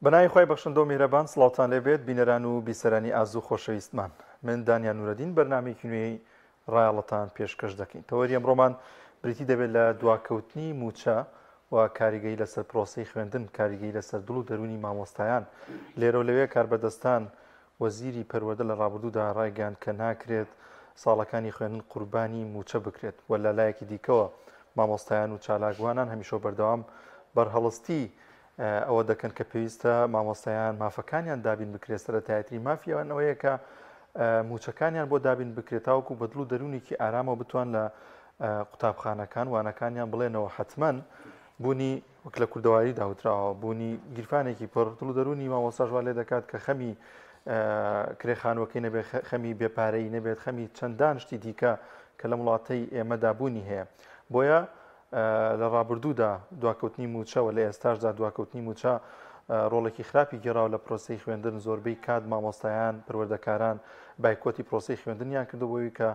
بەناوی خوای بەخشندە و میهرەبان سڵاوتان لێبێت بینەران و بیسەرانی ئازو خۆشەویستمان من دانیا نورەدین بەرنامەیەکی نوێی ڕایەڵەتان پێشکەش دەکەین تەوەری ئەمڕۆمان بریتی دەبێت لە دواکەوتنی مووچە و کاریگەی لەسەر پرۆسەی خوێندن کاریگەی لەسەر دڵ و دەروونی مامۆستایان لێرە و لەوێ کاربەدەستان وەزیری پەروەردە لە ڕابردوودا ڕایگەیاند کە ناکرێت ساڵەکانی خوێندن قوربانی مووچە بکرێت و لە لایەکی دیکەوە مامۆستایان و چالاکوانان هەمیشە و بەردەوام بەرهەڵستی ئەوە دەکەن کە پێویستە مامۆستایان مافەکانیان دابین بکرێت سەرەتایترین مافی ئەوان ئەوەیە کە مووچەکانیان بۆ دابین بکرێت تاوەکو بە دڵ و دەروونێکی ئارامەوە بتوان لە قوتابخانەکان وانەکانیان بڵێنەوە حتمما بوونی وەک لە کوردەواریدا وتراوە بوونی گیرفانێکی پڕ دڵ و دەروونی مامۆستاش وا لێ دەکات کە خەمی کرێ خانووەکەی نەبێت خەمی بێپارەی نەبێت خەمی چەندان شتی دیکە کە لەم وڵاتەی ئێمەدا بوونی هەیە بۆیە لە ڕابردوودا دواکەوتنی مووچە و لە ئێستاشدا دواکەوتنی مووچە ڕۆڵێکی خراپی گێڕاوە لە پرۆسەی خوێندن زۆربەی کات مامۆستایان پەروەردەکاران بایکۆتی پرۆسەی خوێندنیان کردو بۆی کە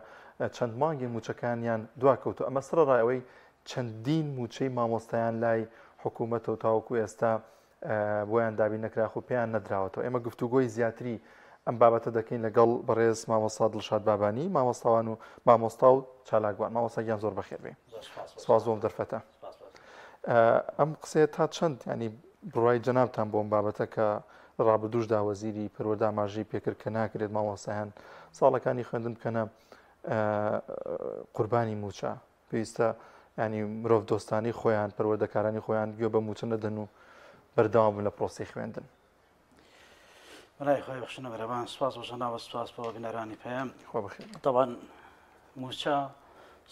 چەند مانگی مووچەکانیان دواکەوتو ئەمە سەرەڕای ئەوەی چەندین مووچەی مامۆستایان لای حکوومەتە و تاوەکو ئێستا بۆیان دابین نەکرا خو پێیان نەدراوەتەوە ئێمە گفتوگۆی زیاتری ئەم بابەتە دەکەین لەگەڵ بەڕێز مامۆستا دڵشاد بابانی مامۆستاوان و مامۆستا و چالاکوان مامۆستا گیان زۆر بەخێر بێ سپاس بۆم دەرفەتە ئەم قسەیە تا چەند ینی بڕای جەنابتان بۆم بابەتە کە ڕابردوشدا وەزیری پەروەردە ئاماژەی پێکرد کە ناکرێت مامۆستایان ساڵەکانی خوێندن بکەنە قوربانی موچە پێویستە ینی مرۆڤ دۆستانی خۆیان پەروەردەکارانی خۆیان گوێ بە موچە نەدەن و بەردەوام بن لە پرۆسی خوێندن. بەلای خۆی بەخشنە بەرەبان سپاس بۆ جەنابت سپاس بۆ بینەرانی پەیام تەبعەن موچە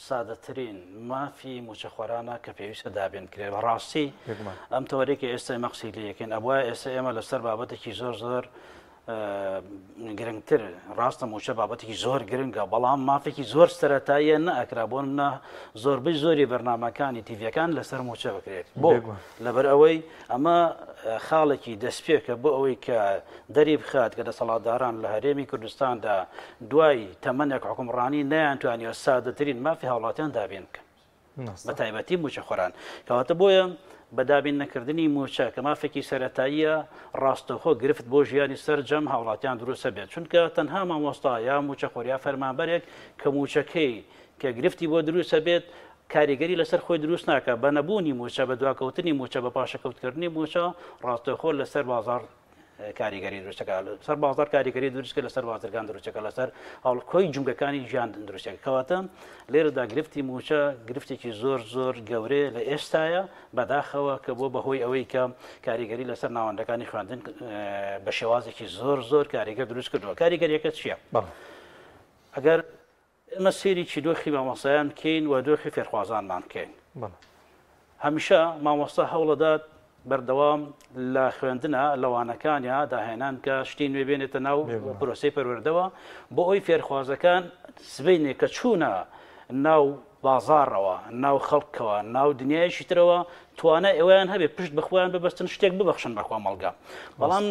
سادەترین مافی موچەخۆرانە کە پێویستە دابین کرێت بەڕاستی ئەم تەوەرێکی ئێستا ئێمە قسەی لێ یەکەین ئەبوایە ئێستا ئێمە لەسەر بابەتێکی زۆر زۆر گرنگتر ڕاستە موچە بابەتێکی زۆر گرنگە بەڵام مافێکی زۆر سەتاییە نەئەکرا بۆ منە زۆربەی زۆری بەرنمەکانی تیڤەکان لەسەر موچە بکرێت بۆ لەبەر ئەوەی ئەمە خاڵێکی دەستپێکە بۆ ئەوەی کە دەری بخات کە دەسەڵاتداران لە هەرێمی کوردستاندا دوای تەمەنێک حکومڕانی نەیانتوانیوە سادەترین مافی هاوڵاتیان دابین بکەن. بە تایبەتی مووچەخۆران. کەواتە بۆیە بە دابین نەکردنی مووچە کە مافێکی سەرەتاییە ڕاستەوخۆ گرفت بۆ ژیانی سەرجەم هاوڵاتیان دروستە بێت چونکە تەنها مامۆستا یا مووچەخۆر یا فەرمانبەرێک کە مووچەکەی کە گرفتی بۆ دروستە بێت کاریگەری لەسەر خۆی دروست ناکە بە نەبوونی مووچە بە دواکەوتنی مووچە بە پاشەکەوتکردنی مووچە ڕاستەوخۆ لەسەر بازاڕ کاریگەری دروست دەکات لەسەر بازار کاریگەری دروست کرد لەسەر بازرگان دروست دەکات لەسەر هەوڵ کۆی جومگەکانی ژیان دروست دەکات کەواتە لێرەدا گرفتی مووچە گرفتێکی زۆر زۆر گەورەیە لە ئێستاە بەداخەوە کە بۆ بەهۆی ئەوەی کە کاریگەری لەسەر ناوەندەکانی خوێندن بە شێوازێکی زۆر زۆر کاریگەر دروست کردووە کاریگەریەکە چییە؟ ئەگەر ئێمە سەیرێکی دۆخی مامۆستایان بکەین و دۆخی فێرخوازانمان بکەین. هەمیشە مامۆستا هەوڵەدات بەردەوام لە خوێندنە لە وانەکانیا داهێنان کە شتی نوێ بێنێتە ناو پرۆسەی پەروەردەوە بۆ ئەوی فێرخوازەکان سبەینێ کە چوونە ناو بازاڕەوە ناو خەڵکەوە ناو دنیایەکی ترەوە توانای ئەویان هەبێ پشت بەخۆیان ببەستن شتێک ببەخشن بە کۆمەڵگا بەڵام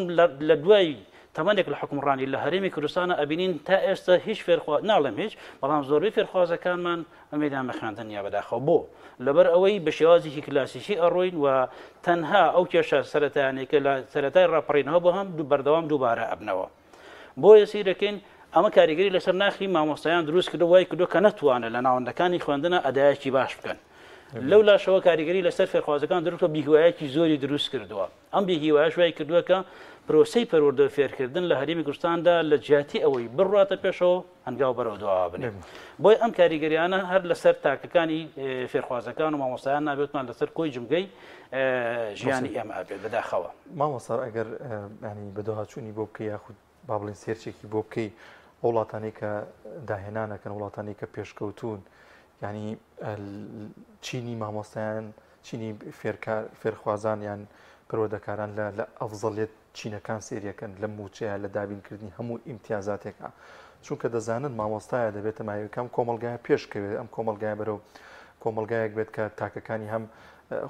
لە دوای تەمەنێک لە حوکمڕانی لە هەرێمی کوردستانە ئەبینین تا ئێستا هیچ فێرخوا ناڵێم هیچ بەڵام زۆربەی فێرخوازەکانمان ئومێدیان بە خوێندن نییە بەداخەوە بۆ لەبەر ئەوەی بە شێوازێکی کلاسیکی ئەڕۆین و تەنها ئەو کێشە سەرەتایانەی کە لە سەرەتای ڕاپەڕینەوە بۆ هەم دوو بەردەوام دووبارە ئەبنەوە بۆیە سیرەکەین ئەمە کاریگەری لەسەر ناخی مامۆستایان دروست کردو وای کردو کە نەتوانن لە ناوەندەکانی خوێندنە ئەدایەکی باش بکەن لەو لاشەوە کاریگەری لەسەر فێرخوازەکان دروست و بیهوایەکی زۆری دروست کردووە ئەم بێ هیوایەش وای کردووە کە پرۆسەی پەروەردە و فێرکردن لە هەرێمی کوردستاندا لە جیاتی ئەوەی بڕواتە پێشەوە هەنگاو بەرەو دواوە بنێت. بۆیە ئەم کاریگەریانە هەر لەسەر تاکەکانی فێرخوازەکان و مامۆستایان نابێتمان لەسەر کۆی جمگەی ژیانی ئێمە ئەبێت بەداخەوە. مامۆستا ئەگەر ینی بەدواچوونی بۆ بکەی یاخود با بڵێین سێرچێکی بۆ بکەی ئەو وڵاتانەی کە داهێنانەکەن وڵاتانی کە پێشکەوتون ینی چینی مامۆستایان چینی فێرکار فێرخوازان یان پەروەردەکاران لە لە ئەفزەلیەت چینەکان سێریەکەن لە موچەیە لە دابینکردنی هەموو ئیمتیازاتێکە چونکە دەزانن مامۆستایە دەبێتە مایەوەی ئەم کۆمەڵگایە پێشکەوێت ئەم کۆمەڵگایە بەرەو کۆمەڵگایەک بێت کە تاکەکانی هەم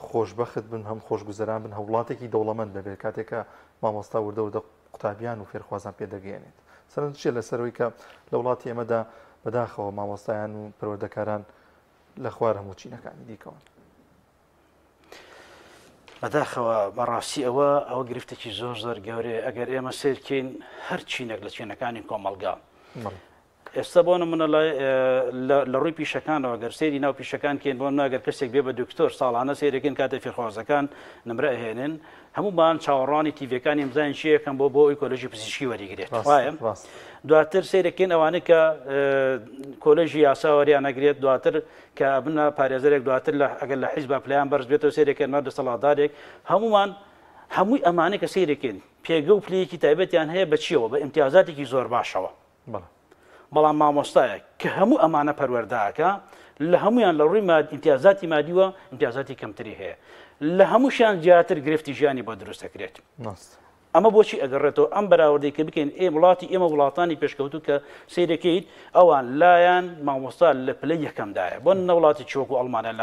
خۆشبەخت بن هەم خۆشگوزەران بن هەوڵاتێکی دەوڵەمەند دەبێت کاتێکە مامۆستا وردە وردە قوتابیان و فێرخوازان پێدەگەیەنێت سەرنج چیە لەسەرەوەی کە لە وڵاتی ئێمەدا بەداخەوە مامۆستایان و پەروەردەکاران لە خوار هەموو چینەکانی دیکەوەن. بەداخەوە بەڕاستی ئەوە ئەوە گرفتێکی زۆر زۆر گەورەیە ئەگەر ئێمە سێرکەین هەر چینێک لە چینەکانی کۆمەڵگا ئێستا بۆ نمونە لە ڕووی پیشەکانەوە گەر سەیری ناو پیشەکان کەین بۆ ناگەر کەسێک بێ بە دکتۆر ساڵانە سەیرەکەین کاتێ فێرخوازەکان نمرە ئەهێنن هەموومان چاوەڕوانی تیڤەکانی بزانین چیەکەم بۆ بۆ ئەوی کۆلێژی پزیشکی وەریگرێت وایە دواتر سەیرەکەین ئەوانەی کە کۆلێژی یاسا وەریان نەگرێت دواتر کە بنە پارێزەرێک دواتر لە ئەگەر لە حیزب پلیان بەرز بێتەوە سەیرەکەن مە دەسەڵاتدارێک هەمومان هەمووی ئەمانەی کە سەیرەکەین پێگە و پلەیەکی تایبەتیان هەیە بە چیەوە بە ئیمتیازاتێکی زۆر باشەوە بەڵام مامۆستایەک کە هەموو ئەمانە پەروەردەکە لە هەمویان لە ڕووی ماد ئیمتیازاتی مادیوە ئیمتیازاتی کەمتری هەیە لە هەمووشیان زیاتر گرفتی ژیانی بۆ دروست دەکرێت ئەمە بۆچی ئەگەڕێتەوە ئەم بەراوردەی کە بکەین ئێ وڵاتی ئێمە وڵاتانی پێشکەوتوو کە سەیرەکەیت ئەوان لایەن مامۆستا لە پلەی یەکەمدایە بۆ نە وڵاتی چۆک و ئەڵمانیا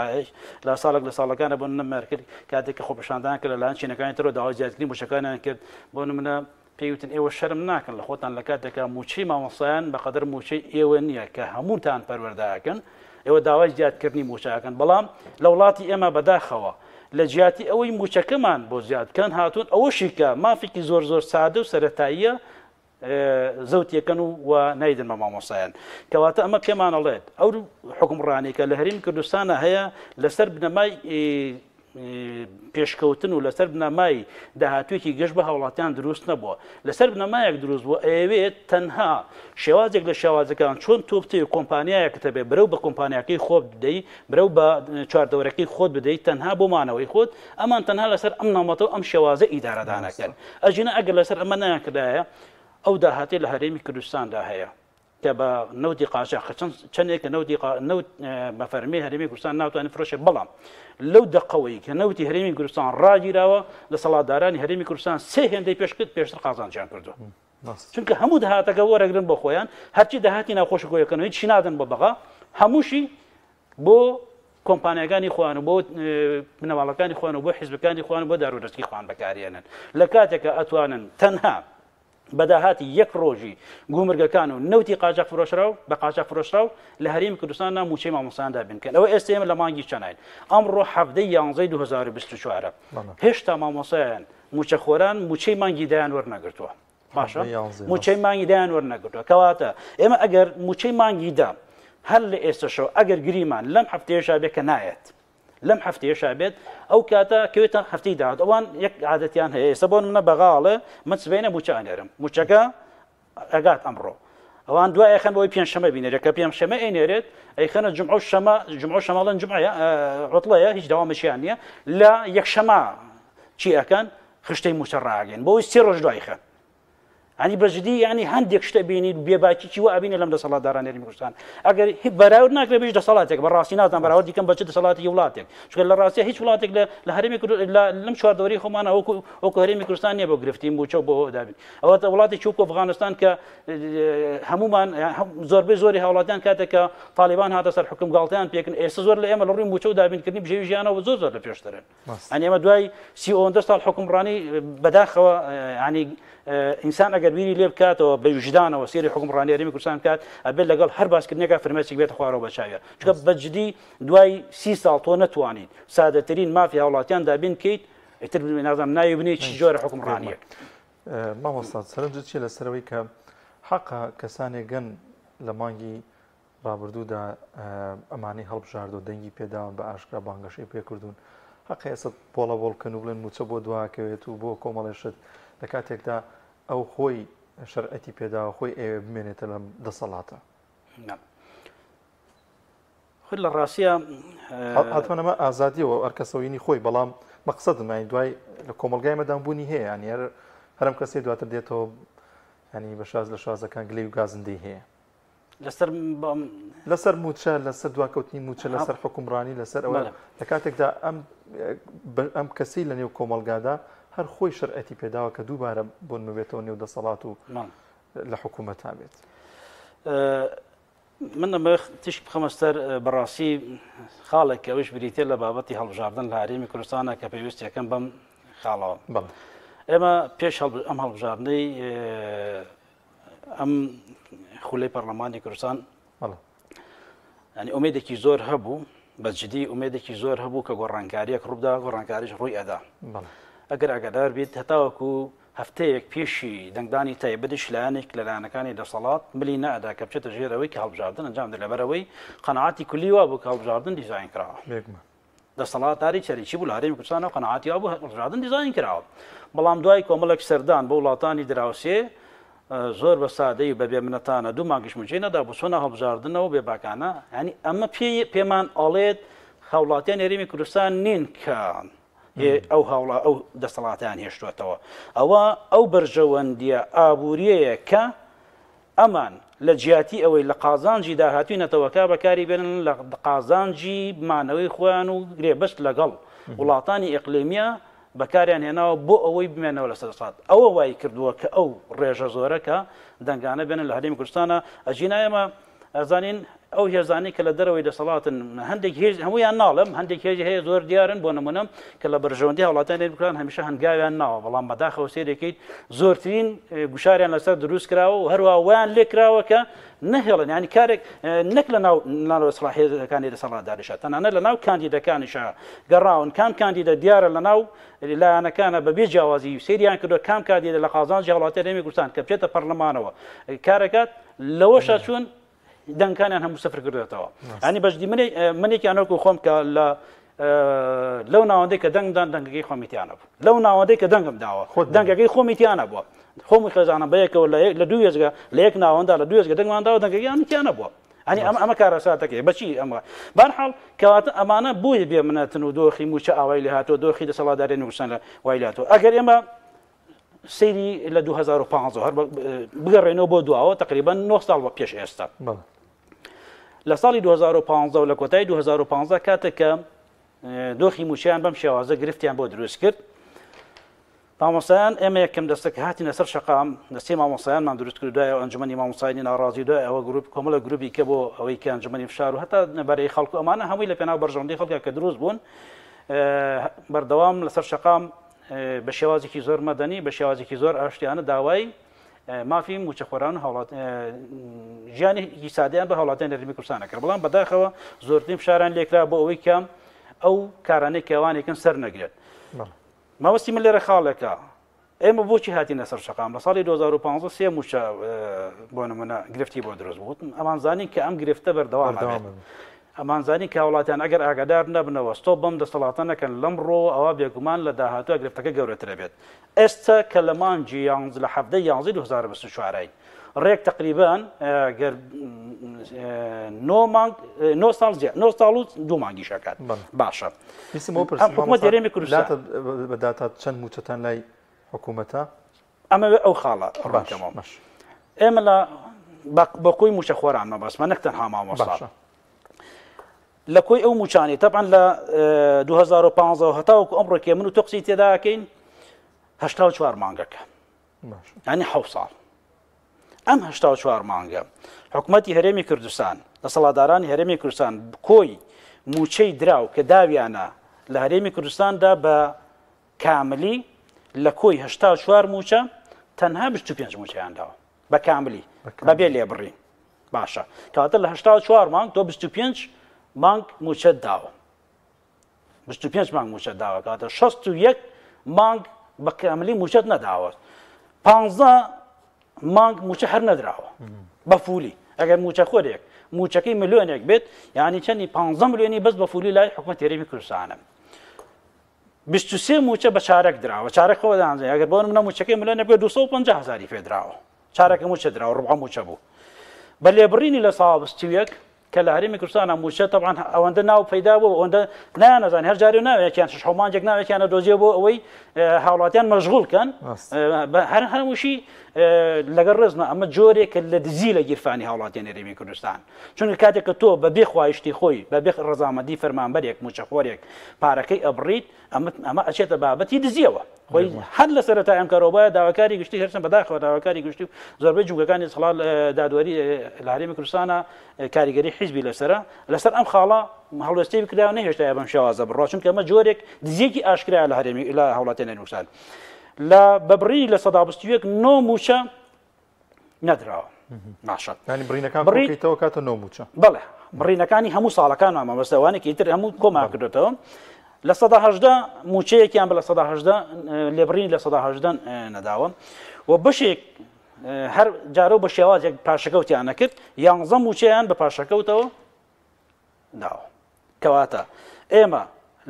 لە ساڵێک لە ساڵەکانە بۆ نەمەرکرد کاتێک کە خۆپیشاندان کرد لەلایەن چینەکانی ترەوە داوای زیادکردنی مووچەکانیان کرد بۆ نمونە پێی وتن ئێوە شەرم ناکەن لە خۆتان لە کاتێکا مووچەی مامۆستایان بەقەدەر مووچەی ئێوە نییە کە هەمووتان پەروەردە ئەکەن ئێوە داوای زیادکردنی مووچە ئەکەن بەڵام لە وڵاتی ئێمە بەداخەوە لە جیاتی ئەوەی مووچەکەمان بۆ زیاد بکەن هاتوون ئەوەشی کە مافێکی زۆر زۆر سادە و سەرەتاییە زەوتیەکەن و و نایدن بە مامۆسایان کەواتە ئەمە پێمان ئەڵێت ئەو حکومڕانی کە لە هەرێمی کوردستانە هەیە لەسەر بنەمای پێشکەوتن و لەسەر بنەمای داهاتوویەکی گەش بە هاوڵاتیان دروست نەبووە لەسەر بنەمایەک دروست بووە ئەیەوێت تەنها شێوازێک لە شێوازەکان چۆن تۆ بتەوێت کۆمپانیایەکت هەبێ برەو بە کۆمپانیاکەی خۆت بدەی برەو بە چواردەورەکەی خۆت بدەیت تەنها بۆ مانەوەی خۆت ئەمان تەنها لەسەر ئەم نامەتە و ئەم شێوازە ئیدارەدانەکەن ئەژینە ئەگەر لەسەر ئەمە نەیانکردایە ئەو داهاتەی لە هەرێمی کوردستاندا هەیە کە بە نەوتی قاچاخ کە چەند چەندێکە نەوتی نەوت بە فەرمی هەرێمی کوردستان ناتوانێت فرۆشێ بەڵام لەو دەقەوەی کە نەوتی هەرێمی کوردستان ڕاگیراوە دەسەڵاتدارانی هەرێمی کوردستان سێ هێندەی پێشکرد پێشتر قازانجیان کردووە چونکە هەموو داهاتەکە وەرەگرن بۆ خۆیان هەرچی داهاتی ناوخۆش کۆیەکەن هیچ نادەن بۆ بەغا هەمووشی بۆ کۆمپانیاکانی خۆیان و بۆ بنەماڵەکانی خۆیان و بۆ حیزبەکانی خۆیان و بۆ دارودەستی خۆیان بەکارێنن لە کاتێکە ئەتوانن تەنها بە داهاتی یەک ڕۆژی گومرگەکان و نەوتی قاچاخ فرۆشراو بە قاچاخ فرۆشراو لە هەرێمی کوردستاندا مووچەی مامۆستایان دابین بکەن. ئەوە ئێستا ئێمە لە مانگی چەناین؟ ئەمڕۆ حەڤدە ی یانزەی 2024 هێشتا مامۆستایان مووچەخۆران مووچەی مانگی دایان وەرنەگرتووە. باشە مووچەی مانگی دایان وەرنەگرتووە. کەواتە ئێمە ئەگەر مووچەی مانگی دا هەر لە ئێستەشەوە ئەگەر گریمان لەم هەفتەیەشا بێ کە نایەت لەم هەفتەیەشا بێت ئەو کاتە کەوێتە هەفتەی داهات ئەوان یەک عادەتیان هەیە ئێستا بۆ منە بەغاڵێ من سبەینە مووچە ئەنێرم مووچەکە ئەگات ئەمڕۆ ئەوان دوای ئەخەن بۆی پێنجشەمە بینێرێت کە پێنجشەمە ئەینێرێت ئەیخەنە جمعە و شەمە جمعە و شەماڵن جمعەیە عوتڵەیە هیچ دەوامێکیان نییە لە یەکشەمە چی ئەکەن خشتەی مووچە ڕاگەن بۆی سێ ڕۆژ دوای خەن ینی بەجدی ینی هەندێک شتە بینیت بێباکیی و ئەبینە لەم دەسەڵاتدارانی هەرێمی کوردستان ئەگەر بەراورد ناکرێت بە هیچ دەسەڵاتێک بەڕاستی نازانم بەراورد دیکەم بە چ دەسەڵاتێکی وڵاتێک چونکە لە ڕاستیا هیچ وڵاتێک لە هەرێمی لەم چواردەوری خۆمانە وەکو وەکو هەرێمی کوردستان نییە بۆ گرفتی مووچە بۆ دابین ئەوە وڵاتی وەکو ئەفغانستان کە هەمومان زۆربەی زۆری هاوڵاتیان کاتێک کە تاالبان هاتە سەر حکوم گاڵتەیان پێکن ئێستا زۆر لە ئێمە لە ڕووی مووچە و دابینکردنی بژێوی ژیانەوە زۆر زۆر لە پێشترن ئەنی ئێمە دوای سی ئەوەندە ساڵ حکومڕانی بەداخەوە ینی ئینسان ئەگەر بیری لێ بکاتەوە بە وژدانەوە سێری حکومڕانی هەرێمی کوردستان بکات ئەبێت لەگەڵ هەر باسکردنێکا فرمێسک بێتە خوارەوە بە چاویە چونکە بە جدی دوای سی ساڵ تۆ نەتوانیت سادەترین مافی هاوڵاتیان دابین بکەیت ئیتر نازانم ناوی بنێی چی جۆرە حکومڕانیەک. مامۆستا سەرنجت چیە لەسەرەوەی کە حەقە کەسانێک گەن لە مانگی ڕابردوودا ئەمانەی هەڵبژاردووە دەنگی پێداون بە ئاشکرا بانگەشەی پێکردوون حەقە ئێستا بۆڵە بۆڵ بکەن و بڵێن مووچە بۆ دواکەوێت و بۆ کۆمەڵێ شت لە کاتێکدا ئەو خۆی شەرعەتی پێداوە خۆی ئەوێ بمێنێتە لەم دەسەڵاتە. خود لە ڕاستە هاتوانەمە ئازادیەوە هەر کەسەوەینی خۆی بەڵام مەقسەدم ینی دوای لە کۆمەلگای مەدام بوونی هەیە ینی هەر هەرم کەسێ دواتر دێتەوە ینی بە شاز لە شازەکان گلەی و گازندەی هەیە لەسەر لەسەر موچە لەسەر دواکەوتنی موچە لەسەر حکومڕانی لەسەر ئەوە لە کاتێکدا ئەم ئەم کەسی لە نێو کۆمەلگادا هەر خۆی شەرعەتی پێداوە کە دووبارە بۆن ببێتەوە نێو دەسەڵات و لە حکوومەتا بێت. من ئەمە تیشک بخەمە سەر بەڕاستی خاڵێک کە ئەوش بریتە لە بابەتی هەڵبژاردن لە هەرێمی کوردستانە کە پێویست یەکەم بەم خاڵەوە ئێمە پێش ئەم هەڵبژاردنەی ئەم خولەی پەرلەمانی کوردستان ینی ئومێدێکی زۆر هەبوو بە جدی ئومێدێکی زۆر هەبوو کە گۆڕانکاریەک ڕووبدا، گۆڕانکاریش ڕووی ئەدا. ئەگەر ئاگادار بیت هەتاوەکو هەفتەیەک پێشی دەنگدانی تایبەتیش لایەنێک لە لایەنەکانی دەسەڵات ملی نەئەدا کە بچێتە ژێر ئەوەی کە هەڵبژاردن ئەنجام بدرێت، لەبەرئەوەی قەناعەتی کولی وابوو کە هەڵبژاردن دیزاین کراوە. دەسەڵاتداری چەریکی بوو لە هەرێمی کوردستان و قەناعەتی وابوو هەڵبژاردن دیزاین کراوە. بەڵام دوای کۆمەڵێک سەردان بۆ وڵاتانی دراوسێ زۆر بە سادەی و بە بێ منەتانە دوو مانگیش مووچەی نەدا بۆ چۆنە هەڵبژاردنەوە بێ باکانە یانی ئەمە پێ پێمان ئەڵێت هاوڵاتیان هەرێمی کوردستان نین کە ئەو هاوڵا ئەو دەسەڵاتیان هێشتوەتەوە ئەوە ئەو بەرژەوەندیە ئابووریەیە کە ئەمان لە جیاتی ئەوەی لە قازانجی داهاتوی نەتەوەکە بەکاری بێنن لە قازانجی مانەوەی خۆیان و گرێبەست لەگەڵ وڵاتانی ئیقلیمیە بەکاریان هێناوە بۆ ئەوەی بمێنەوە لەسەر دەسەڵات ئەوە وای کردووە کە ئەو ڕێژە زۆرە کە دەنگانە بێنن لە هەرێمی کوردستانە ئەجینا ئێمە ئەزانین ئەو هێزانەی کە لە دەرەوەی دەسەڵاتن هەندێک هێز هەمویان ناڵم هەندێک هێزی هەیە زۆر دیارن بۆ نمونە کە لە بەرژەوەندی هاوڵاتیان لێ بکران هەمیشە هەنگاویان ناوە بەڵام بەداخەوە سێرێکیت زۆرترین گوشاریان لەسەر دروست کراوە و هەروە ویان لێکراوە کە نەهێڵن ینی کارێک نەک لە ناو ناو سڵاحەکانی دەسەڵاتداریشە تەنانەت لە ناو کاندیدەکانیشە گەڕاون کام کاندیدە دیارە لە ناو لایەنەکانە بەبێ جیاوازی سەیریان کردووە کام کاندیدە لە قازانجی هاوڵاتیان هەرێمی کوردستان کە بچێتە پەرلەمانەوە کارەکات لەوەشا چوون دەنگکانیان هەموو سفر کردێتەوە ئەنی بەشدی منێکیان وەکو خۆم کە لە لەو ناوەندەی کە دەنگدان دەنگەکەی خۆمی تیانە بوو لەو ناوەندەی کە دەنگم داوە خۆ دەنگەکەی خۆمی تیانە بووە خۆم و خێزانم بەیەکەوە لە دوو وێزگە لە یەک ناوەندا لە دوو وێزگە دەنگمان داوە دەنگەکەیان تیانە بووە ئەنی ئەمە ئەمە کارەساتەکەی بەچی ئەمە بەرحاڵ کەواتە ئەمانە بۆیە بێ منەتن و دۆخی موچە ئاوای لێ هاتووە دۆخی دەسەڵاتداری نووسن لە وای لاتوە ئەگەر ئێمە سەیری لە 2015 هەر بگەڕێنەوە بۆ دواوە تقریبا 9 ساڵ بە پێش ئێستا لە ساڵی 2015 و لە کۆتایی 2015 کاتێک کە دۆخی موچیان بەم شێوازە گرفتیان بۆ دروست کرد مامۆستایان ئێمە یەکەم دەستە کە هاتینە سەر شەقام دەستەی مامۆستایانمان دروست کرد دوای ئەوە ئەنجومەنی مامۆستایانی ناڕازی و دوای ئەوە گروپ کۆمەڵە گروپی کە بۆ ئەوەی کە ئەنجومەنی فشار و هەتا بەرەی خەڵک و ئەمانە هەمووی لە پێناو بەرژەوەندی خەڵکە کە دروست بوون بەردەوام لەسەر شەقام بە شێوازێکی زۆر مەدەنی بە شێوازێکی زۆر ئاشتیانە داوای مافی موچەخۆران و هاوڵات ژیانی سادەیان بە هاوڵاتیان هەرێمی کوردستان کرد بەڵام بەداخەوە زۆرترین فشاران لێکرا بۆ ئەوەی کە ئەو کارانەی کەوانێکن سەر نەگرێت. مەبەستی من لێرە خاڵێکە، ئێمە بۆچی هاتینە سەر شەقام؟ لە ساڵی 2015 سێ مووچە بۆ نمونە گرفتی بۆ دروست بوو، ئەمان زانی کە ئەم گرفتە بەردەوام ئەبێت. ئەمان زانی کە هاوڵاتیان ئەگەر ئاگادار نەبنەوە ستۆپ بەم دەسەڵاتە نەکەن لەمڕۆوە ئەوا بێگومان لە داهاتووە گرفتەکە گەورەتر ئەبێت. ئێستا کە لە مانگی یانزە لە حەڤدە یانزەی 2024 ڕێک تقریبان گەر نۆ مانگ نۆ ساڵ نۆ ساڵ و دوو مانگیش ئەکات باشە حکوومەت هەرێمی کوردستان بە داتا چەند مووچەتان لای حکوومەتە ئەمە ئەو خاڵە ڕاکەمەوە ئێمە لە بە کۆی مووچە خۆران مەبەستمە نەک تەنها مامۆستا لە کۆی ئەو مووچانەی تەبعەن لە 2015 هەتاوەکو ئەمڕۆ کێ من و تۆ قسەی تێداکەین 84 مانگەکە یانی حەوت ساڵ ئەم 84 مانگە حکوومەتی هەرێمی کوردستان دەسەڵاتدارانی هەرێمی کوردستان کۆی موچەی دراو کە داویانە لە هەرێمی کوردستاندا بە کاملی لە کۆی 84 موچە تەنها 25 موچەیان داوە بە کاملی بەبێ لێبڕین باشە کەواتە لە 84 مانگ تۆ 25 مانگ موچەت داوە 25 مانگ مووچەت داوە کاتە 61 مانگ بە کاملی مووچەت نەداوە 15 مانگ مووچە هەر نەدراوە بە full ی ئەگەر مووچە خۆرێک مووچەکەی ملیۆنێک بێت یعنی چەندی 15 ملیۆنی بەس بە full ی لای حکومەت هەرێمی کوردستانە 23 مووچە بە چارەک دراوە چارەک خۆ دانزێ ئەگەر بۆ منە مووچەکەی ملیۆنێک بێت 250 هزاری پێدراوە چارەکە مووچە دراوە ڕبع مووچە بوو بە لێبڕینی لە ساڵ 21 کە لە هەرێمی کوردستانا مووچە تەبعەن ئەوەندە ناو پەیدا بوو ئەوەندە نایانەزانی هەر جارێ ناوێکیان شش حەوت مانگێک ناوێکیان ئەدۆزیەوە بۆ ئەوەی هاوڵاتیان مەشغوڵ کەن هەر هەمووشی لەگەڵ ڕێزمە ئەمە جۆرێکە لە دزی لە گیرفانی هاوڵاتیان هەرێمی کوردستان چونکە کاتێک کە تۆ بەبێ خوایشتی خۆی بەبێ ڕەزامەندی فەرمانبەرێک مووچەخۆرێک پارەکەی ئەبڕیت ئەمە ئەمە ئەچێتە بابەتی دزیەوە خۆی هەر لە سەرەتای ئەم کارەوە باە داواکاری گشتی هەرچەند بەداخەوە داواکاری گشتی و زۆربەی جومگەکانی دەسەڵات دادوەری لە هەرێمی کوردستانە کاریگەری حیزبی لەسەرە لەسەر ئەم خاڵە هەڵوێستەی بکرا و نەهێشتایە بەم شێوازە بڕوا چونکە ئەمە جۆرێک دزیەکی ئاشکرایە لە هەرێمی لە هاوڵاتیانی کوردستان لە بەبڕی 21% نۆ مووچە نەدراوە. باشە ینی بڕینەکان بڕیتەوە کاتە نۆ موچە بەڵێ بڕینەکانی هەموو ساڵەکان مامەبەستەوانێکی تر هەموو کۆمان کردێتەوە 18% موچەیەکیان بە 18% لێبڕین 18% نەداوە و بەشێک هەر جارە بە شێوازێک پاشەکەوتیان نەکرد یانزە موچەیان بە پاشەکەوتەوە داوە. کەواتە ئێمە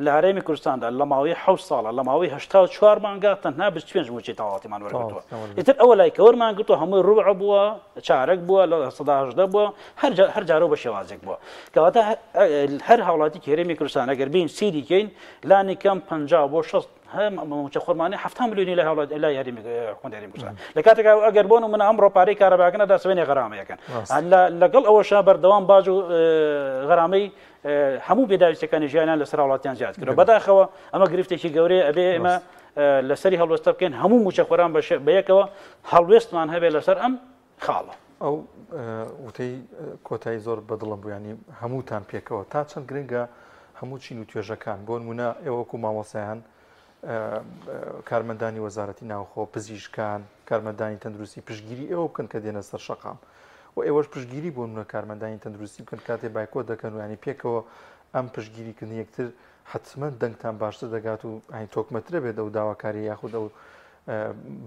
لە هەرێمی کوردستاندا لە ماوەی حەوت ساڵە لە ماوەی 84 مانگا تەنها 25 مووچەی تەواوەتیمان وەرگرتووە ئیتر ئەوە لای کەوەرمان گرتووە هەمووی ڕوبع بووە چارەک بووە لە 18 بووە هەر جارە بە شێوازێک بووە کەواتە هەر هاوڵاتی هەرێمی کوردستان ئەگەر بین سیری کەین لانی کەم 50 بۆ 60 مووچە خۆرمانی 70 میلیۆنی لە هاوڵات لای هەرێمی حکومەت هەرێمی کوردستان لە کاتێکا ئەگەر بۆن من ئەمڕۆ پارەی کارەباکە نەدا سوێنێ غەرامەیەکەن لەگەڵ ئەوەشا بەردەوام باج و غەرامەی هەموو پێداویستەکانی ژیانیان لەسەر هاوڵاتیان زیاد کردووە بەداخەوە ئەمە گرفتێکی گەورەیە ئەبێ ئێمە لەسەری هەڵوێستە بکەین هەموو مووچەخۆران بەیەکەوە هەڵوێستمان هەبێت لەسەر ئەم خاڵە. ئەو وتەی کۆتایی زۆر بەدڵم بوو ینی هەمووتان پێکەوە تا چەند گرنگە هەموو چین و توێژەکان بۆ نمونە ئێوە وەکو مامۆسایان کارمەندانی وەزارەتی ناوخۆ پزیشکان کارمەندانی تەندروستی پشگیری ئێوە بکەن کە دێنە سەر شەقام و ئێوەش پشگیری بۆ نمونە کارمەندانی تەندروستی بکەن کاتێ بایکۆت دەکەن و ینی پێکەوە ئەم پشگیریکردنی یەکتر حتمما دەنگتان باشتر دەگات و ئەین تۆکمەترە بێت ئەو داواکاری یاخود ئەو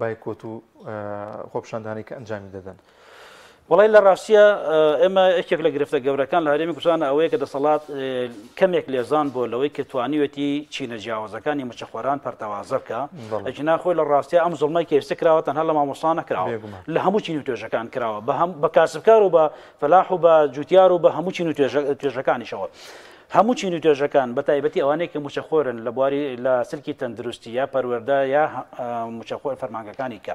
بایکۆت و خۆپیشاندانەی کە ئەنجامی دەدەن. وەڵی لە ڕاستیە ئێمە یەکێک لە گرفتە گەورەکان لە هەرێمی کوردستان ئەوەیە کە دەسەڵات کەمێک لێزان بۆ لەوەی کە توانیوێتی چینە جیاوازەکانی مچەخۆران پەرتەوازە بکە ئەجینا خۆی لە ڕاستیە ئەم زوڵمەی کە ئێستا کراوە تەنها لە مامۆستا نەکراوە لە هەموو چین و توێژەکان کراوە بە هەم بە کاسبکار و بە فەلاح و بە جوتیار و بە هەموو چین و توێژەکانیشەوە. هەموو چین و توێژەکان بە تایبەتی ئەوانەی کە مووچەخۆرن لە بواری لە سلکی تەندروستی یا پەروەردە یا مووچەخۆر فەرمانگەکانی کە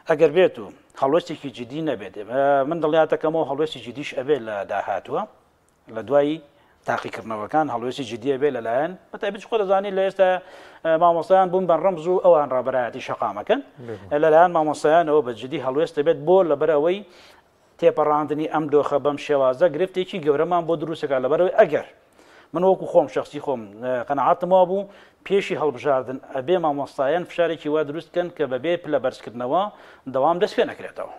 ئەگەر بێت و هەڵوێستێکی جدی نەبێت من دڵیاتەکەمەوە هەڵوێستی جدیش ئەبێت لە داهاتووە لە دوای تاقیکردنەوەکان هەڵوێستی جدیە بێ لەلایەن بە تایبەتی خۆ دەزانین لە ئێستا مامۆستایان بوون بە ڕەمز و ئەوان ڕابەرایەتی شەقامەکەن لەلایەن مامۆستایانەوە بە جدی هەڵوێست دەبێت بۆ لەبەرەوەی تێپەڕاندنی ئەم دۆخە بەم شێوازە گرفتێکی گەورەمان بۆ دروست دەکات، لەبەرئەوەی ئەگەر من وەکو خۆم شەخسی خۆم قەناعەتم وابوو پێشی هەڵبژاردن ئەبێ مامۆستایان فشارێکی وا دروست بکەن کە بەبێ پلە بەرزکردنەوە دەوام دەست پێ نەکرێتەوە.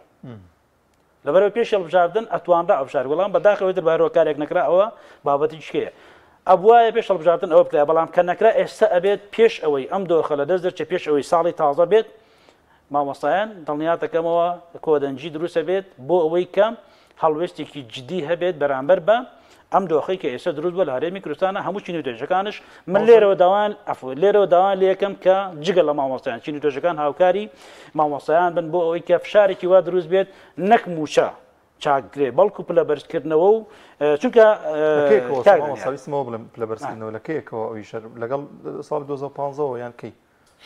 لەبەرەوە پێش هەڵبژاردن ئەتوانرا ئەو فشار بەڵام بەداخەوە تر بە هەرۆکارێک نەکرا ئەوە بابەتی شکەیە. ئەبوایە پێش هەڵبژاردن ئەوە بکرا بەڵام کە نەکرا ئێستا ئەبێت پێش ئەوەی ئەم دۆخە لە دەست دەرچێت پێش ئەوەی ساڵی تازە بێت مامۆستایان دڵنیاتەکەمەوە کۆدەنگی دروستە بێت بۆ ئەوەی کە هەڵوێستێکی جدی هەبێت بەرامبەر بە ئەم دۆخی کە ئێستا دروست بووە لە هەرێمی کوردستانە هەموو چین و توێژەکانش من لێرەوە داوان عەفو لێرەوە داوان لێکەم کە جگە لە مامۆستایان چین و توێژەکان هاوکاری مامۆستایان بن بۆ ئەوەی کە فشارێکی وا دروست بێت نەک مووچە چاکرێ بەڵکو پلە بەرزکردنەوە و چونکە مامۆستاویستمەوە بڵێم پلە بەرزکردنەوە لە کەیەکەوە ئەوی شەر لەگەڵ ساڵ 2015ەوە یان کەی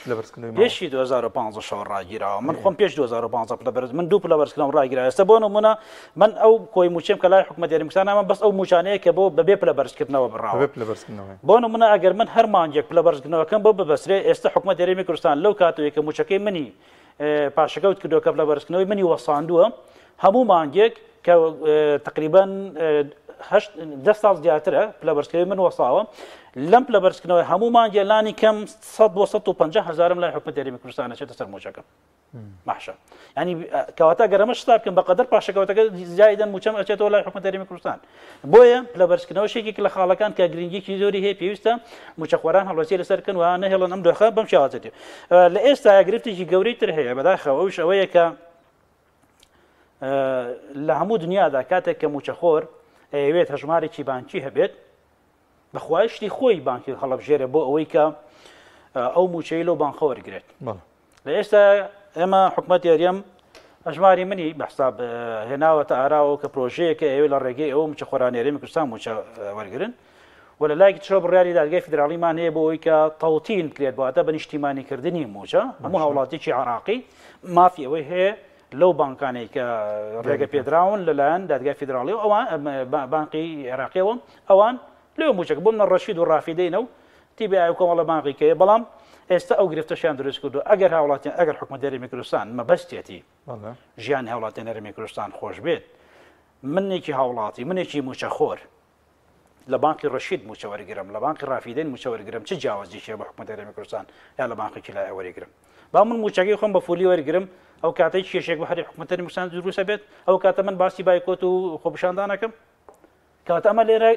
پلە بەرزکردنەوەی ماوە؟ پێشی 2015 شەوە ڕاگیراوە من خۆم پێش 2015 پلە بەرز من دوو پلە بەرزکردنەوەم ڕاگیرا ئێستا بۆ نمونە من ئەو کۆی مووچەم کە لای حکومەت هەرێمی کوردستان ئەمە بەس ئەو مووچانەیە کە بۆ بەبێ پلە بەرزکردنەوە بڕاوە بەبێ پلە بەرزکردنەوەی بۆ نمونە ئەگەر من هەر مانگێک پلە بەرزکردنەوەکەم بۆ ببەسترێ ئێستا حکومەت هەرێمی کوردستان لەو کاتەوەی کە مووچەکەی منی پاشەکەوت کردووە کە پلە بەرزکردنەوەی منی وەستاندووە هەموو مانگێک کە تقریبان دە ساڵ زیاترە پلە بەرزکردنەوەی من وەساوە لەم پلە بەرزکردنەوەی هەموو مانگێ لانی کەم 100 بۆ 150 هەزارم لای حکومەت هەرێمی کوردستان ئەچێتە سەر مووچەکەم باشە ینی کەواتە گەر ئەمە شتاب بکەم بەقەدەر پاشەکەوتەکە زیایدەن مووچەم ئەچێتەوە لای حکومەت هەرێمی کوردستان بۆیە پلە بەرزکردنەوە شێکێک لە خاڵەکان کە گرنگیکی زۆری هەیە پێویستە مووچەخۆران هەڵوەسی لەسەر بکەن و نەهێڵن ئەم دۆخە بەم شێوازە دێ لە ئێستا گرفتێکی گەورەی تر هەیە بەداخەوە ئەوش ئەوەیە کە لە هەموو دنیادا کاتێک کە مووچەخۆر ئەیەوێت هەژمارێکی بانکی هەبێت بە خوایشتی خۆی بانکی هەڵبژێرێ بۆ ئەوەی کە ئەو مووچەی لەو بانقە وەرگێت لە ئێستا ئێمە حکومەت یاریەم ئەژماری منی بە حساب هێناوەتە ئاراوە کە پرۆژەیەکە ئەوێ لە ڕێگەی ئەوە موچە خۆرانێرێمی کوردستان موچە وەرگن و لە لایەکی ترەوە بڕیاری دادگای فیدراڵیمان هەیە بۆ ئەوەی کە تەوتین بکرێت واتە بە نیشتیمانیکردنی موچە هەموو هاوڵاتیکی عراقی مافی ئەوەی هەیە لەو بانکانەی کە ڕێگە پێدراون لەلایەن دادگای فیدراڵی و ئەوان بانقی عێراقیەوە ئەوان لەوێ موچەکە بۆ منە ڕەشید و ڕافیدەینە و تی بی ئای و کۆمەڵە بانقی کەیە بەڵام ئێستا ئەو گرفتەشیان دروست کردو ئەگەر هاوڵاتیان ئەگەر حکومەت هەرێمی کوردستان مەبەستێتی ژیانی هاوڵاتیان هەرێمی کوردستان خۆش بێت منێکی هاوڵاتی منێکی موچەخۆر لە بانقی ڕەشید موچە وەرگرم لە بانقی ڕافیدەین موچە وەرگرم چ جیاوازیی هەیە بە حکومەت هەرێمی کوردستان یا لە بانقێکی لای وەرگرم با من موچەکەی خۆم بە full ی وەرگرم. ئەو کاتەی کێشێک بە هەری حکومەتەری کوردستان دروستە بێت ئەو کاتە من باسی بایکۆت و خۆپیشاندانەکەم کەواتە ئەمە لێرە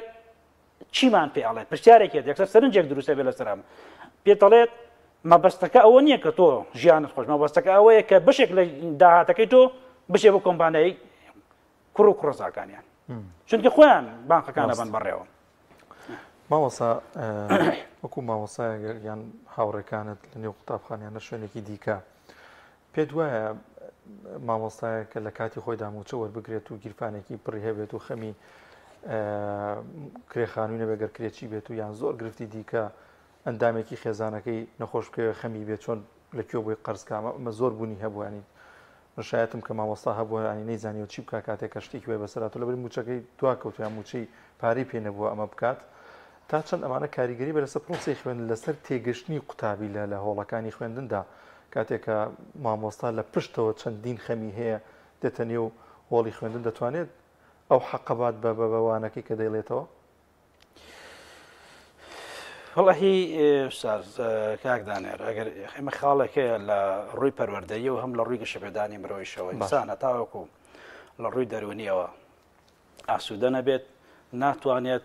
چیمان پێ ئەڵێت پرسیارێک هەیە یەکسەر سەرنجێک دروستە بێت لەسەر ئەمە پێت دەڵێت مەبەستەکە ئەوە نییە کە تۆ ژیانت خۆش مەبەستەکە ئەوەیە کە بەشێک لە داهاتەکەی تۆ بچێ بۆ کۆمپانیای کوڕ و کوڕزاکانیان چونکە خۆیان بانقەکانە بن بەڕێوە. مامۆسا وەکو مامۆسایەک یان هاوڕێکانت لە نێو قوتابخانە لە شوێنێکی دیکە پێت وایە مامۆستایەک کە لە کاتی خۆیدا مووچە وەربگرێت و گیرفانێکی پڕی هەبێت و خەمی کرێخانووی نەبێت گەر کرێچی بێت و یان زۆر گرفتی دیکە ئەندامێکی خێزانەکەی نەخۆش بکەوێت خەمی بێت چۆن لە کوێ بۆی قەرز کامە ئەمە زۆر بوونی هەبوو ینی من شایەتم کە مامۆستا هەبووە ینی نەیزانیوە چی بکا کاتێک کە شتێکی وای بەسەر هاتوو لەبەر مووچەکەی دوا کەوت یان مووچەی پارەی پێ نەبووە ئەمە بکات تا چەند ئەمانە کاریگەری بە لەسەر پرۆسەی خوێندن لەسەر تێگەشتنی قوتابی لە لە هۆڵەکانی خوێندندا کاتێک کە مامۆستا لە پشتەوە چەندین خەمی هەیە دێتە نێو هۆڵی خوێندن دەتوانێت ئەو حەقە بات بە بە وانەکەی کە دەیڵێتەوە؟ وەڵاهی ئوستاز کاک دانێر ئەگەر ئێمە خاڵێک هەیە لە ڕووی پەروەردەیی و هەم لە ڕووی گەشەپێدانی مرۆیشەوە ئینسان هەتاوەکو لە ڕووی دەروونیەوە ئاسوودە نەبێت ناتوانێت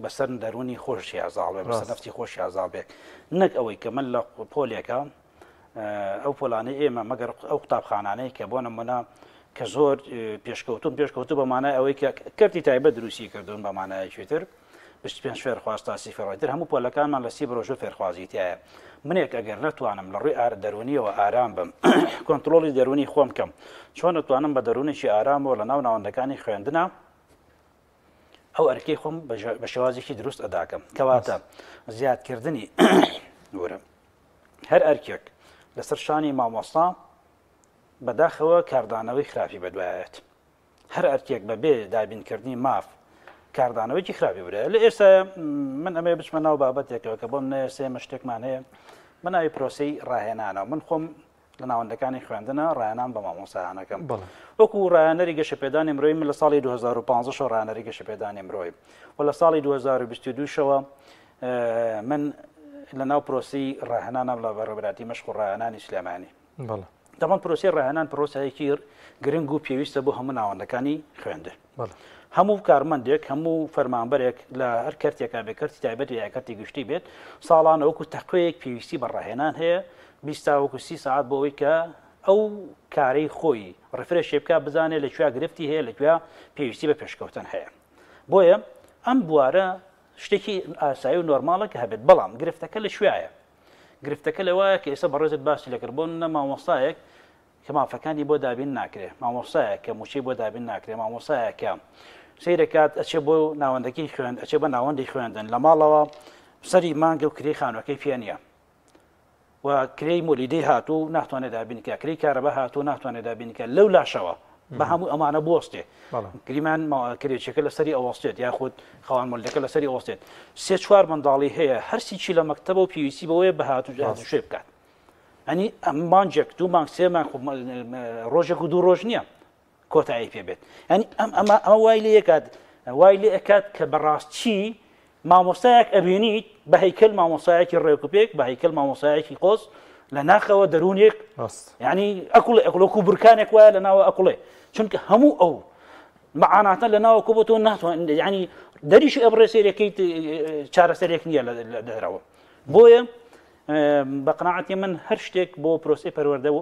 بەسەر دەروونی خۆشی ئازاڵ بێت بەسەر نەفسی خۆشی ئازاڵ بێت نەک ئەوەی کە من لە پۆلێکە ئەو پۆلانەی ئێمە مەگەر ئەو قوتابخانانەی کە بۆ نمونە کە زۆر پێشکەوتون پێشکەوتو بە مانای ئەوەی کە کەرتی تایبەت دروستی کردوون بە مانایەکی تر 25 فێرخواز تا سی فێرخوازی هەموو پۆلەکانمان لە سی بڕۆژە فێرخوازی تایە منێک ئەگەر نەتوانم لە ڕووی ئار دەرونیەوە ئارام بم کۆنتترۆلی دەرونی خۆم کەم چۆن دەتوانم بە دەرونێکی ئارامەوە لە ناو ناوەندەکانی خوێندنە ئەو ئەرکەی خۆم بە شێوازێکی دروست ئەداکەم کەواتە زیادکردنی ورم هەر ئەرکێک لەسەر شانی مامۆستا بەداخەوە کاردانەوەی خراپی بەدوایەت هەر ئەرکێک بەبێ دابینکردنی ماف کاردانەوەیکی خراپی برێ لە ئێستا من ئەمێ بچمە ناو بابەتێکەوە کە بۆم نەیە ئێمە شتێکمان هەیە بە ناوی پرۆسی ڕاهێنانەوە من خۆم لە ناوەندەکانی خوێندنە ڕایەنان بە مامۆستایانەکەم وەکو ڕایەنەری گەشەپێدانی مرۆی من لە ساڵی 2015 شەوە ڕایەنەری گەشەپێدانی مرۆی و لە ساڵی 2022 شەوە من لە ناو پرۆسی ڕاهێنانم لە بەڕێوەبەرایەتی مەشق و ڕاهێنانی سلێمانی دەڵم پرۆسی ڕاهێنان پرۆسایەکی گرنگ و پێویستە بۆ هەموو ناوەندەکانی خوێندن هەموو کارمەندێک هەموو فەرمانبەرێک لە هەر کەرتێکا بێ کەرتی تایبەت یا کەرتی گشتی بێت ساڵانە وەکو تەقوەیەک پێویستی بە ڕاهێنان هەیە 20 تاوەکو 30 ساعت بۆ ئەوەی کە ئەو کارەی خۆی refresh ێ بکە بزانێت لە کوێ گرفتی هەیە لە کوێ پێویستی بە پێشکەوتن هەیە بۆیە ئەم بوارە شتێکی ئاسایی و نۆرماڵە کە هەبێت بەڵام گرفتەکە لە کوێیە گرفتەکە لەوایە کە ئێستا بەڕێزت باسی لەکرد بۆ نە مامۆستایەک کە مافەکانی بۆ دابین ناکرێ، مامۆستایەک کە مووچەی بۆ دابین ناکرێ، مامۆستایەک کە سەیرەکات ئەچێ بۆ ناوەندەکەی خوێند ئەچێ بە ناوەندی خوێندن لە ماڵەوە سەری مانگە و کرێی خانوەکەی پێ نییە و کرێی مۆلیدەی هاتوو ناتوانێت دابین کە کرێی کارەبا هاتوو ناتوانێت دابین کە لەو لاشەوە بە هەموو ئەمانە بوەستێ گریمان کرێچەکە لەسەری ئەوەستێت یاخود خاوەن مۆلیدەکە لەسەری ئەوەستێت سێ چوار منداڵی هەیە هەرسیی لە مەکتەبە و پێویستی بەوەیە بە هاتوو شوێ بکات ئەنی ئەم مانجێک دوو مانگ سێ مانگ ڕۆژێک و دوو ڕۆژ نییە کۆتایی پێ بێت ئەنی ئەم ئەمە ئەمە وای لێ یەکات وای لێ ئەکات کە بەڕاستی مامۆستایەک ئەبینیت بە هەیکل مامۆستایەکی ڕێکوپێک بە هەیکل مامۆستایەکی قۆز لە ناخەوە دەروونێک ینی ئەکوڵێ ئەکڵۆک و برکانێک وایە لە ناوە ئەکوڵێ چونکە هەموو ئەو معاناتە لە ناوە کۆ تۆ ناتوان ینی دەریشی ئەبڕێ سێرەکەیت چارەسەرێک نییە لە دەرەوە بۆیە بە قەناعەتی من هەر شتێک بۆ پرۆسەی پەروەردە و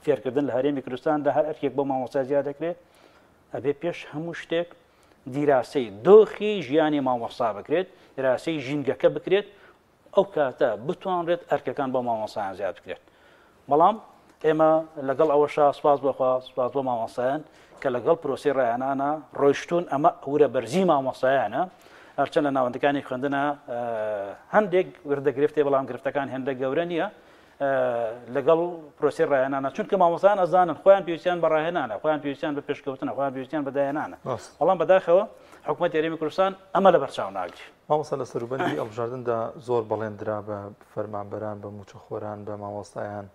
فێرکردن لە هەرێمی کوردستاندا هەر ئەرکێک بۆ مامۆستا زیاد دەکرێت ئەبێ پێش هەموو شتێک دیراسەی دۆخی ژیانی مامۆستا بکرێت دیراسەی ژینگەکە بکرێت ئەو کاتە بتوانرێت ئەرکەکان بۆ مامۆستایان زیاد بکرێت بەڵام ئێمە لەگەڵ ئەوەشا سپاس بۆخوا سپاس بۆ مامۆستایان کە لەگەڵ پرۆسەی ڕایانانە ڕۆیشتون ئەمە ورە بەرزی مامۆستایانە هەرچەند لە ناوەندەکانی خوێندنە هەندێک وردە گرفتێ بەڵام گرفتەکان هێندە گەورە نییە لەگەڵ پرۆسی ڕاهێنانە چونکە مامۆستایان ئەزانن خۆیان پێویستیان بە ڕاهێنانە خۆیان پێویستیان بە پێشکەوتنە خۆیان پێویستیان بە داهێنانە بەڵام بەداخەوە حکوومەت هەرێمی کوردستان ئەمە لە بەرچاو ناگرێت. مامۆستا لە سەروبەندی هەڵبژاردندا زۆر بەڵێن درا بە فەرمانبەران بە مووچەخۆران بە مامۆستایان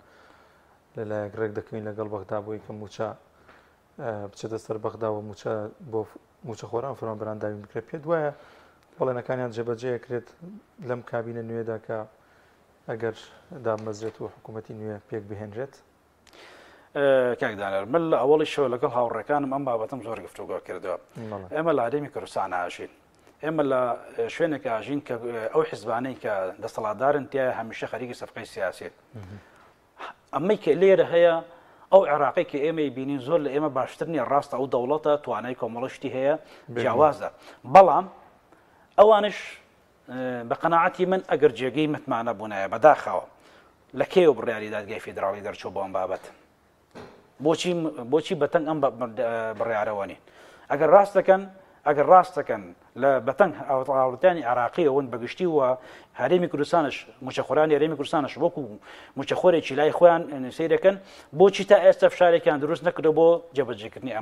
لەلایەک ڕێک دەکەوین لەگەڵ بەغدا بۆی کە مووچە بچێتە سەر بەغدا و مووچە بۆ مووچەخۆران فەرمانبەران دابین بکرێت پێت وایە بەڵێنەکانیان جێبەجێ کرێت لەم کابینە نوێدا کە ئەگەر دابمەزرێت و حکوومەتی نوێ پێک بهێنرێت؟ کاک دانەر من لە ئەوەڵیشەوە لەگەڵ هاوڕێکانم ئەم بابەتەم زۆر گفتوگۆ کردووە. ئێمە لە هەرێمی کوردستان ئاژین. ئێمە لە شوێنێک ئاژین کە ئەو حزبانەی کە دەسەڵاتدارن تیایە هەمیشە خەریکی سەفقەی سیاسین. ئەمەی کە لێرە هەیە ئەو عێراقی کە ئێمەی بینین زۆر لە ئێمە باشتر نییە ڕاستە ئەو دەوڵەتە توانای کۆمەڵشتی هەیە جیاوازە بەڵام ئەوانش بە قەناعەتی من ئەگەر جێگەی متمانە بوونایە بەداخەوە لە کێوە بڕیاری دادگای فیدراڵی دەرچوو بۆ ئەم بابەت بۆچی بۆچی بەتەنگ ئەم بڕیارەوە نین ئەگەر ڕاست دەکەن ئەگەر ڕاست دەکەن لە بەتەنگ هاوڵاتیانی عراقیەوەن بەگشتی و هەرێمی کوردستانش موچەخۆرانی هەرێمی کوردستانش وەکو موچەخۆرێکی لای خۆیان سەیرەکەن بۆچی تا ئێستا فشارێکیان دروست نەکردو بۆ جێبەجێکردنی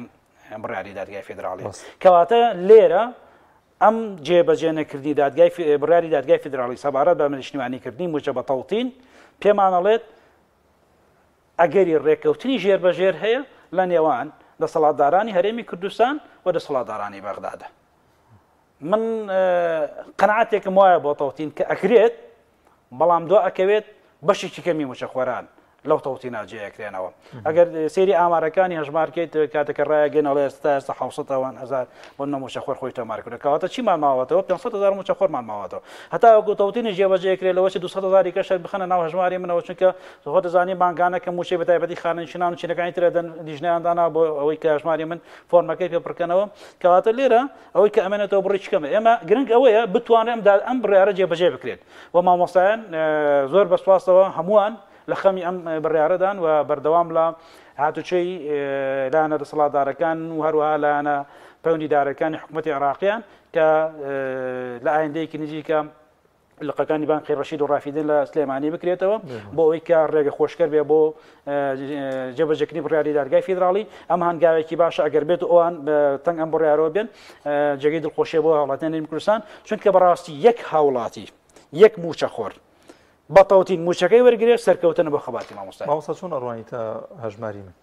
ئەم بڕیاری دادگای فیدراڵی کەواتە لێرە ئەم جێبەجێ نەکردنی دادگای بڕیاری دادگای فیدراڵی سەبارەت بە نیشتیمانیکردنی مووچە بە تەوتین پێمان ئەڵێت ئەگەری ڕێککەوتنی ژێربەژێر هەیە لە نێوان دەسەڵاتدارانی هەرێمی کوردستان و دەسەڵاتدارانی بەغدادا. من قەناعەتێکم وایە بۆ تەوتین کە ئەکرێت بەڵام دوا ئەکەوێت بەشێکی کەمی موچەخۆران لەو تەوتینا جێ ئەکرێنەوە. ئەگەر سەیری ئامارەکانی هەژمارکەیت کاتێکە ڕایەگەن ئەڵێ ئێستا ئێستا 700 هەزار بۆ نە موچەخۆر خۆی تۆمار کردو کەواتە چیمان ماوەتەوە 500 هەزار موچەخۆرمان ماوەتەوە هەتا وەکو تەوتینی جێبەجێ کرێ لەوە چ 200 هەزاری کەش بخەنە ناو هەژماری منەوە چونکە خۆ دەزانی مانگانە کە موچەی بەتایبەتی خانەنشینان و چینەکانی تر دەن لیژنەیان دانا بۆ ئەوەی کە هەژماری من فۆرمەکەی پێ پڕکەنەوە کەواتە لێرە ئەوەی کە ئەمێنێتەوە بڕی کەمە ئێمە گرنگ ئەوەیە بتوانێت ئەم بڕیارە جێبەجێ بکرێت و مامۆستایان زۆر بە سوپاسەوە هەمووان لە خەمی ئەم بڕیارەدان و بەردەوام لە هاتوچۆی لایەنە دەسەڵاتدارەکان و هەروەها لایەنە پەیوەندیدارەکانی حکوومەتی عێراقیان کە لە ئایندەیەکی نزیکە لقەکانی بانقی ڕەشید و ڕافیدین لە سلێمانی بکرێتەوە بۆ ئەوەی کە ڕێگە خۆشکەر بێ بۆ جێبەجێکردنی بڕیاری دادگای فیدراڵی ئەم هەنگاوێکی باشە ئەگەر بێت و ئەوان تەنگ ئەم بڕیارەوە بێن جێگەی دڵخۆشیە بۆ هاوڵاتیانی هەرێمی کوردستان چونکە بەڕاستی یەک هاوڵاتی یەک مووچەخۆر بە تەوتین مووچەکەی وەرگێ سەرکەوتنە بۆ خەباتی مامۆستا. مامۆستا چۆن ئەڕوانیتە هەژماری من؟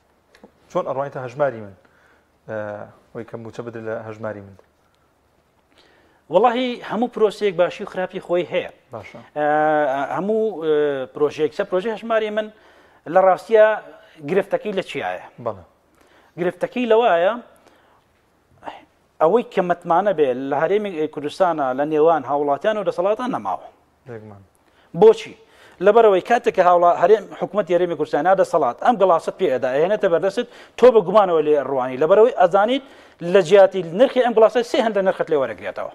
چۆن ئەڕوانیتە هەژماری من؟ ئەوەی کە مووچە بدرێت لە هەژماری من. وەڵاهی هەموو پرۆسەیەک باشی و خراپی خۆی هەیە هەموو پرۆژەیەک سە پرۆژە هەژماری من لە ڕاستیە گرفتەکەی لە چیایە گرفتەکەی لەوایە ئەوەی کە متمانە بێ لە هەرێمی کوردستانە لە نێوان هاوڵاتیان و دەسەڵاتان نەماوە بۆچی؟ لەبەرئەوەی کاتێک کە هاوڵا هەرێم حکومەتی هەرێمی کوردستان یا دەسەڵات ئەم گڵاسەت پێ ئەدا ئەهێنێتە بەردەستت تۆ بە گومانەوە لێ ڕوانی لەبەرئەوەی ئەزانیت لە جیاتی نرخی ئەم گڵاسە سێ هەندە نرخت لێ وەرەگرێتەوە.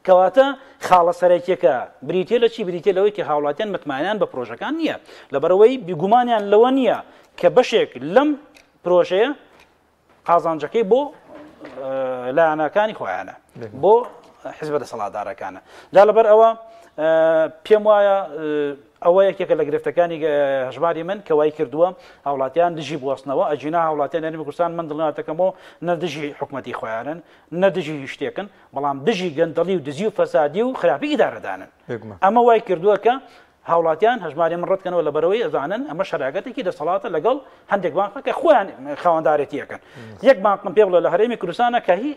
کەواتە خاڵە سەرەکیەکە بریتە لە چی بریتە لەوەی کە هاوڵاتیان متمانیان بە پرۆژەکان نییە لەبەرئەوەی بیگومانیان لەوە نییە کە بەشێک لەم پرۆژەیە قازانجەکەی بۆ لایەنەکانی خۆیانە بۆ حزبە دەسەڵاتدارەکانە جا لەبەر ئەوە پێم وایە ئەوە یەکێکە لە گرفتەکانی هەژماری من کە وای کردووە هاوڵاتیان دژی بوەستنەوە ئەجینا هاوڵاتیان هەرێمی کوردستان من دڵنیاتەکەمەوە نە دژی حکومەتی خۆیانن نە دژی هیچ شتێکن بەڵام دژی گەندەڵی و دزی و فەسادی و خراپی ئیدارەدانن ئەمە وای کردووە کە هاوڵاتیان هەژماری من ڕەتکەنەوە لەبەرئەوەی ئەزانن ئەمە شەراکەتێکی دەسەڵاتە لەگەڵ هەندێک بانقە کە خۆیان خاوەندارێتی ئەکەن. یەک بانقم پێ بڵێ لە هەرێمی کوردستانە کە هی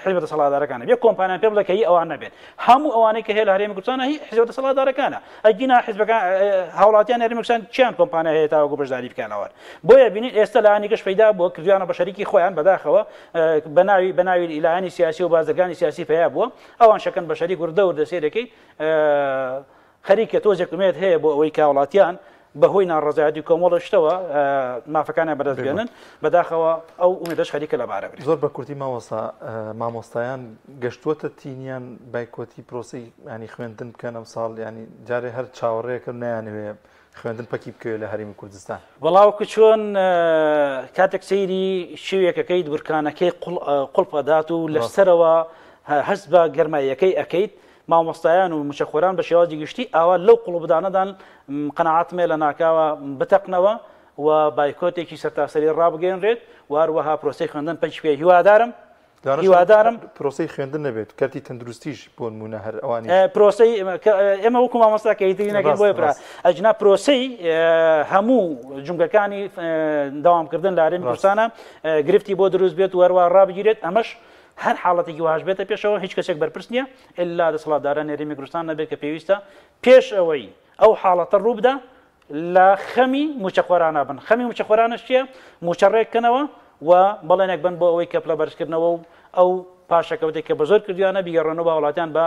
حیزبە دەسەڵاتدارەکانە، یەک کۆمپانیان پێ بڵێ کە هی ئەوان نەبێت. هەموو ئەوانەی کە هەیە لە هەرێمی کوردستانە هی حیزبە دەسەڵاتدارەکانە. ئەگینا حیزبەکان هاوڵاتیان هەرێمی کوردستان چیان کۆمپانیا هەیە تاوەکو بەشداری بکەن لەوان. بۆیە بینین ئێستا لایەنێکش پەیدا بووە کردویانە بە شەریکی خۆیان بەداخەوە بەناوی بەناوی لایەنی سیاسی و بازرگانی سیاسی پەیا بووە ئەوان شەکەن بە شەریک وردە وردە سەیرەکەی خەریکە تۆزێک ئومێد هەیە بۆ ئەوەی کە هاوڵاتیان بەهۆی ناڕەزایەتی کۆمەڵە شتەوە مافەکانیان بەدەست بێنن، بەداخەوە ئەو ئومێدەش خەریکە لەبارە برێت. زۆر بە کورتی مامۆستا، مامۆستایان گەشتووەتە تینیان بایکۆتی پرۆسەی ینی خوێندن بکەن ئەمساڵ ینی جارێ هەر چاوەڕێکە نایانەوێ خوێندن پەکی بکەوێت لە هەرێمی کوردستان؟ وەڵا وەکو چۆن کاتێک سەیری شێوێکەکەیت بورکانەکەی قوڵپ ئەدات و لەسەرەوە هەست بە گەرماییەکەی ئەکەیت مامۆستایان و موچەخۆران بە شێوازی گشتی ئاوا لەو قوڵپدانەدان قەناعەتم هەیە لەناکاوە بتەقنەوە و بایکۆتێکی سەرتاسەری ڕابگەیەنرێت و هەروەها پرۆسەی خوێندن پەکی بکەوێت هیوادارم هیوادارم پرۆسەی خوێندن نەبێت کەرتی تەندروستیش بۆ نمونە هەر ئەوانی پرۆسەی ئێمە وەکو مامۆستا کە ئیتری نەکەین بۆیە برا ئەجنا پرۆسەی هەموو جومگەکانی دەوامکردن لە هەرێمی کوردستانە گرفتی بۆ دروست بێت و هەروەها ڕابگیرێت ئەمەش هەر حاڵەتێکی وەهاش بێتە پێشەوە هیچ کەسێک بەرپرس نییە ئللا دەسەڵاتدارانی هەرێمی کوردستان نەبێت کە پێویستە پێش ئەوەی ئەو حاڵەتە ڕووبدا لە خەمی موچەخۆرانە بن خەمی موچەخۆرانش چییە موچە ڕێککەنەوە و بەڵێنێک بن بۆ ئەوەی کە پلە بەرزکردنەوە و ئەو پاشەکەوتێک کە بە زۆر کردویانە بیگەڕێنەوە بە وڵاتیان بە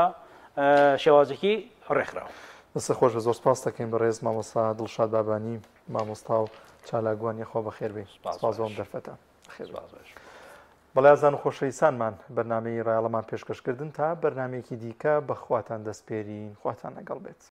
شێوازێکی ڕێکخراو. دەستت خۆش بێت زۆر سپاست دەکەین بەڕێز مامۆستا دڵشاد بابانی مامۆستا و چالاکوان یەخوا بەخێر بێی سپاس بۆ ئەم دەرفەتە بەخێر بێی. بەڵێ ئازان و خۆشەویستانمان بەرنامەی ڕایەڵەمان پێشکەش کردن تا بەرنامەیەکی دیکە بە خواتان دەسپێرین خواتان لەگەڵ بێت.